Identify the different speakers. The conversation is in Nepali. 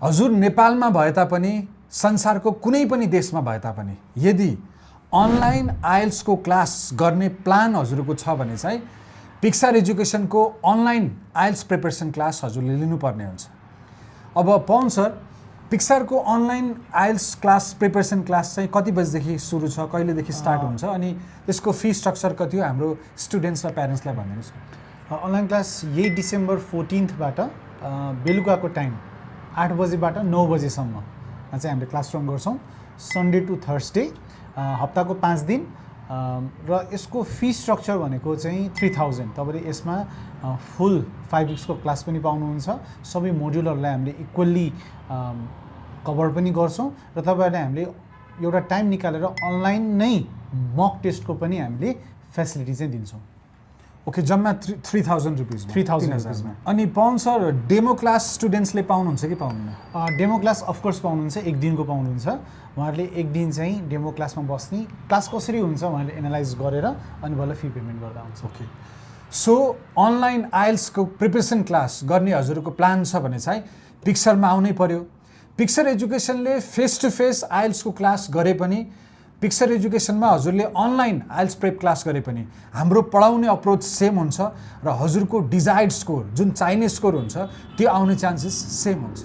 Speaker 1: हजुर नेपालमा भए तापनि संसारको कुनै पनि देशमा भए तापनि यदि अनलाइन आइएल्सको क्लास गर्ने प्लान हजुरको छ भने चाहिँ पिक्सार एजुकेसनको अनलाइन आइएल्स प्रिपरेसन क्लास हजुरले लिनुपर्ने हुन्छ। अब पवन सर, पिक्सारको online IELTS class preparation class चाहिँ कति बजेदेखि सुरु छ, कहिलेदेखि स्टार्ट हुन्छ अनि त्यसको फी स्ट्रक्चर कति हो हाम्रो स्टुडेन्ट्स र प्यारेन्ट्सलाई भनिदिनुहोस्।
Speaker 2: अनलाइन क्लास यही डिसेम्बर 14बाट बेलुकाको टाइम 8 बजेबाट 9 बजेसम्म चाहिँ हामीले क्लास रन गर्छौँ, सन्डे टु थर्सडे, हप्ताको 5 दिन। र यसको फी स्ट्रक्चर भनेको चाहिँ 3000। तपाईँले यसमा फुल 5 विक्सको क्लास पनि पाउनुहुन्छ। सबै मोड्युलहरूलाई हामीले इक्वल्ली कभर पनि गर्छौँ र तपाईँहरूलाई हामीले एउटा टाइम निकालेर अनलाइन नै मक टेस्टको पनि हामीले फेसिलिटी चाहिँ दिन्छौँ।
Speaker 1: ओके, जम्मा 3000 रुपिस।
Speaker 2: 3000 रुपिसमा।
Speaker 1: अनि पवन सर, डेमो क्लास स्टुडेन्ट्सले पाउनुहुन्छ कि पाउनुहुन्न?
Speaker 2: डेमो क्लास अफकोर्स पाउनुहुन्छ, 1 दिनको पाउनुहुन्छ। उहाँहरूले 1 दिन चाहिँ डेमो क्लासमा बस्ने, क्लास कसरी हुन्छ उहाँहरूले एनालाइज गरेर अनि बल्ल फी पेमेन्ट गर्दा हुन्छ।
Speaker 1: ओके, सो अनलाइन आइएल्सको प्रिपरेसन क्लास गर्ने हजुरको प्लान छ भने चाहिँ पिक्सरमा आउनै पर्यो। पिक्सर एजुकेसनले फेस टु फेस आइएल्सको क्लास गरे पनि, पिक्सर एजुकेसनमा हजुरले अनलाइन आइएल्स प्रेप क्लास गरे पनि हाम्रो पढाउने अप्रोच सेम हुन्छ र हजुरको डिजायर्ड स्कोर जुन चाहिने स्कोर हुन्छ त्यो आउने चान्सेस सेम हुन्छ।